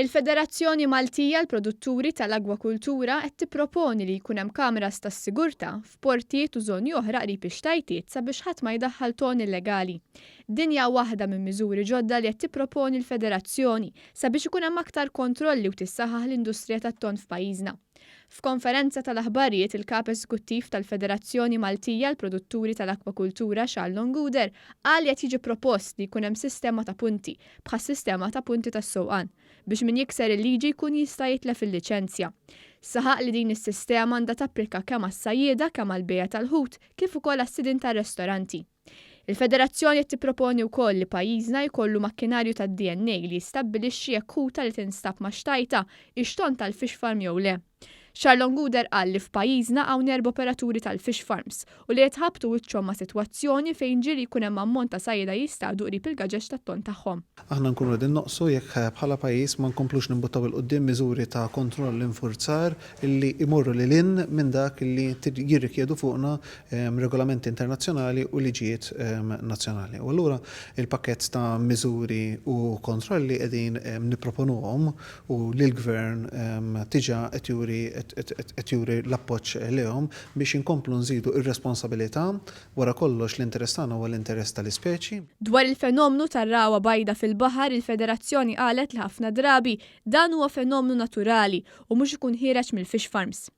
Il-Federazzjoni Maltija għall-Produtturi tal-Agwakultura qed tipproponi li jkun hemm kameras tas-sigurtà f'portijiet u żoni oħra qrib ix-xtajtiet sabiex ħadd ma jdaħħal ton illegali. Din hija waħda minn miżuri ġodda li qed tipproponi l-Federazzjoni sabiex ikun hemm aktar kontrolli u tissaħħaħ l-industrija tat-tonn f'pajjiżna. F'konferenza tal-aħbarijiet il-Kap Eżekuttiv tal-Federazzjoni Maltija għall-Produtturi tal-Akwakultura Charlon Gouder qal li qed jiġi propost li jkun hemm sistema ta' punti, bħas-sistema ta' punti tas-sewqan, biex min jikser il-liġi jkun jista' jitlef il-liċenzja. Saħaq li din is-sistema għandha tapplika kemm għas-sajjieda kemm għall-bejgħa tal-ħut kif ukoll għas-sidien tar-restoranti. Il-Federazzjoni qed tipproponi wkoll li pajjiżna jkollu makkinarju tad-DNA li jistabbilixxi jekk ħuta li tinstab ma' xtajta hix tonn tal-fish farm jew le. Charlon Gouder qal li f'pajjiżna hawn erba' operaturi tal-fish farms u li qed iħabbtu wiċċhom ma' sitwazzjoni fejn ġieli jkun hemm ammont ta' sajjieda jistadu qrib il-gaġeġ tat-tonn tagħhom. Aħna nkunu qegħdin noqsu jekk bħala pajjiż ma nkomplux nimbuttaw 'il quddiem miżuri ta' kontroll infurzar li jmorru lil hinn minn dak li jirrikjedu fuqna regolamenti internazzjonali u liġijiet nazzjonali. U allura il-pakkett ta' miżuri u kontrolli qegħdin nipproponuhom u li l-Gvern diġà qed juri qed juri l-appoġġ lejhom biex inkomplu nżidu r-responsabilità. Wara kollox l-interess tagħna huwa l-interess tal-ispeċi. Dwar il-fenomnu tar-ragħwa bajda fil-baħar, il-Federazzjoni qalet li ħafna drabi dan huwa fenomnu naturali u mhux ikun ħiereġ mill-fish farms.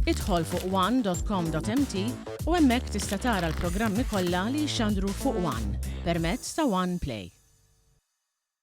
Idħol fuq one.com.mt u hemmhekk tista' tara l-programmi kollha li jixxandru fuq One permezz ta' One Play.